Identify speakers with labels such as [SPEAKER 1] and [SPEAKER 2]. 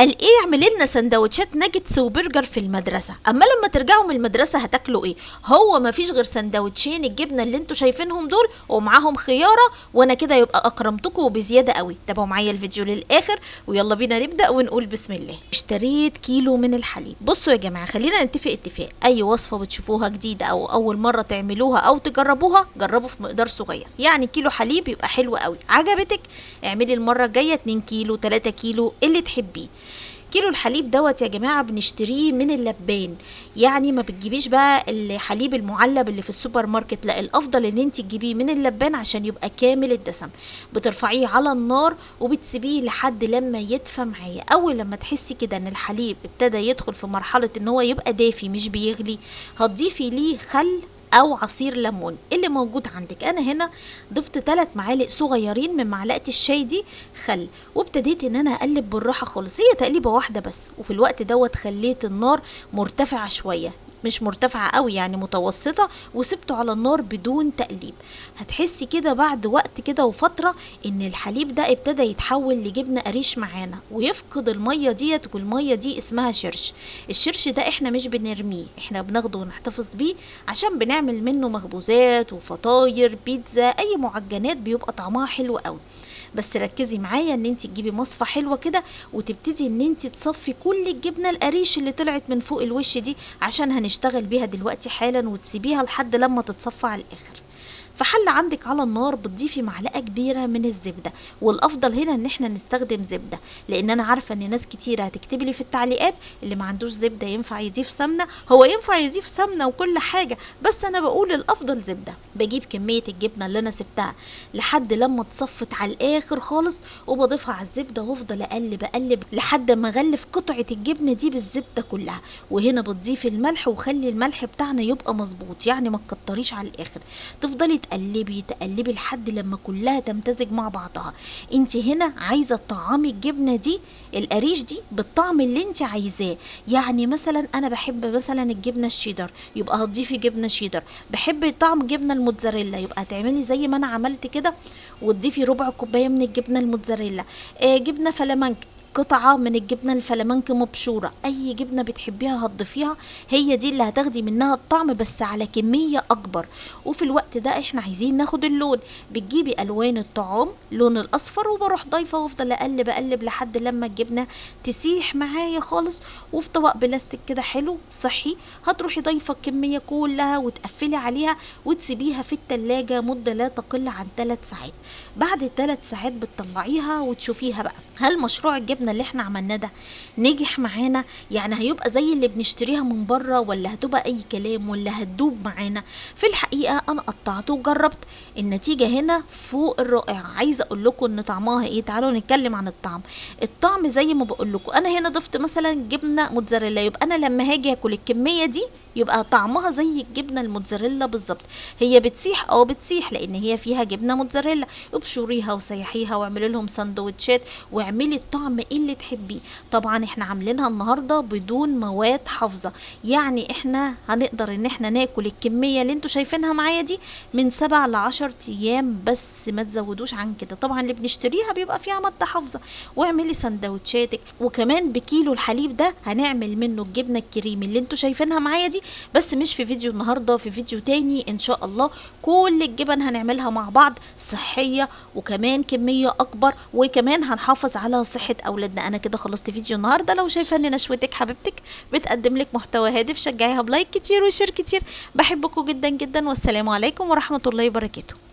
[SPEAKER 1] قال ايه؟ اعملي لنا سندوتشات ناجتس وبرجر في المدرسة. اما لما ترجعوا من المدرسة هتاكلوا ايه؟ هو ما فيش غير سندوتشين الجبنة اللي انتوا شايفينهم دول ومعاهم خياره، وانا كده يبقى اكرمتكم بزيادة قوي. تابعوا معايا الفيديو للاخر ويلا بينا نبدا ونقول بسم الله. اشتريت كيلو من الحليب. بصوا يا جماعة، خلينا نتفق اتفاق، اي وصفه بتشوفوها جديدة او اول مرة تعملوها او تجربوها جربوا في مقدار صغير، يعني كيلو حليب يبقى حلو قوي. عجبتك اعملي المرة الجاية 2 كيلو 3 كيلو اللي تحبيه. كيلو الحليب دوت يا جماعة بنشتريه من اللبان، يعني ما بتجيبيش بقى الحليب المعلب اللي في السوبر ماركت، لا الافضل ان انت تجيبيه من اللبان عشان يبقى كامل الدسم. بترفعيه على النار وبتسيبيه لحد لما يدفى معايا. اول لما تحسي كده ان الحليب ابتدى يدخل في مرحلة ان هو يبقى دافي مش بيغلي، هتضيفي ليه خل او عصير ليمون اللي موجود عندك. انا هنا ضفت 3 معالق صغيرين من معلقه الشاي دي خل، وابتديت ان انا اقلب بالراحة خالص، هي تقليبه واحدة بس. وفي الوقت دوت خليت النار مرتفعة شوية، مش مرتفعة قوي يعني متوسطة، وسبته على النار بدون تقليب. هتحسي كده بعد وقت كده وفترة ان الحليب ده ابتدى يتحول لجبنة قريش معانا ويفقد المية ديت، والمية دي اسمها شرش. الشرش ده احنا مش بنرميه، احنا بناخده ونحتفظ بيه عشان بنعمل منه مخبوزات وفطاير بيتزا، اي معجنات بيبقى طعمها حلو قوي. بس ركزي معايا ان انت تجيبي مصفى حلوة كده وتبتدي ان انت تصفي كل الجبنة القريش اللي طلعت من فوق الوش دي، عشان هنشتغل بيها دلوقتي حالا، وتسيبيها لحد لما تتصفى على الاخر. فحل عندك على النار بتضيفي معلقه كبيرة من الزبدة، والافضل هنا ان احنا نستخدم زبدة، لان انا عارفه ان ناس كتيرة هتكتب لي في التعليقات اللي ما عندوش زبدة ينفع يضيف سمنه. هو ينفع يضيف سمنه وكل حاجة، بس انا بقول الافضل زبدة. بجيب كمية الجبنة اللي انا سبتها لحد لما اتصفت على الاخر خالص، وبضيفها على الزبدة، وافضل اقلب اقلب لحد ما اغلف قطعه الجبنة دي بالزبده كلها. وهنا بتضيفي الملح، وخلي الملح بتاعنا يبقى مظبوط، يعني ما تكتريش على الاخر، تفضلي تقلبي تقلبي لحد لما كلها تمتزج مع بعضها. انت هنا عايزه تطعمي الجبنة دي القريش دي بالطعم اللي انت عايزاه، يعني مثلا انا بحب مثلا الجبنة الشيدر يبقى هتضيفي جبنه شيدر، بحب طعم جبنه الموتزاريلا يبقى هتعملي زي ما انا عملت كده وتضيفي ربع كوباية من الجبنة الموتزاريلا، جبنه فلامنك، قطعة من الجبنة الفلامنك مبشورة، أي جبنة بتحبيها هتضيفيها، هي دي اللي هتاخدي منها الطعم بس على كمية أكبر. وفي الوقت ده احنا عايزين ناخد اللون، بتجيبي ألوان الطعام لون الأصفر، وبروح ضايفة وافضل أقلب أقلب لحد لما الجبنة تسيح معايا خالص. وفي طبق بلاستيك كده حلو صحي هتروحي ضايفة الكمية كلها وتقفلي عليها وتسيبيها في التلاجة مدة لا تقل عن 3 ساعات. بعد 3 ساعات بتطلعيها وتشوفيها بقى هل مشروع الجبنة اللي احنا عملناه ده نجح معانا، يعني هيبقى زي اللي بنشتريها من بره ولا هتبقى اي كلام ولا هتدوب معانا. في الحقيقة انا قطعته وجربت، النتيجة هنا فوق الرائعة. عايزه اقول لكم ان طعمها ايه، تعالوا نتكلم عن الطعم. الطعم زي ما بقول لكم، انا هنا ضفت مثلا جبنه موتزاريلا، يبقى انا لما هاجي اكل الكمية دي يبقى طعمها زي الجبنة الموتزاريلا بالظبط. هي بتسيح بتسيح لان هي فيها جبنه موتزاريلا. ابشريها وسيحيها واعملي لهم سندوتشات واعملي الطعم اللي تحبيه. طبعا احنا عاملينها النهارده بدون مواد حافظه، يعني احنا هنقدر ان احنا ناكل الكمية اللي انتوا شايفينها معايا دي من 7 ل 10 ايام بس، ما تزودوش عن كده. طبعا اللي بنشتريها بيبقى فيها مادة حافظه. واعملي سندوتشاتك. وكمان بكيلو الحليب ده هنعمل منه الجبنة الكريمي اللي انتوا شايفينها معايا دي، بس مش في فيديو النهارده، في فيديو تاني ان شاء الله. كل الجبن هنعملها مع بعض صحية وكمان كمية اكبر، وكمان هنحافظ على صحة اولادنا. انا كده خلصت فيديو النهارده. لو شايفه ان نشوتك حبيبتك بتقدم لك محتوى هادف شجعيها ب like كتير و share كتير. بحبكم جدا جدا، والسلام عليكم ورحمة الله وبركاته.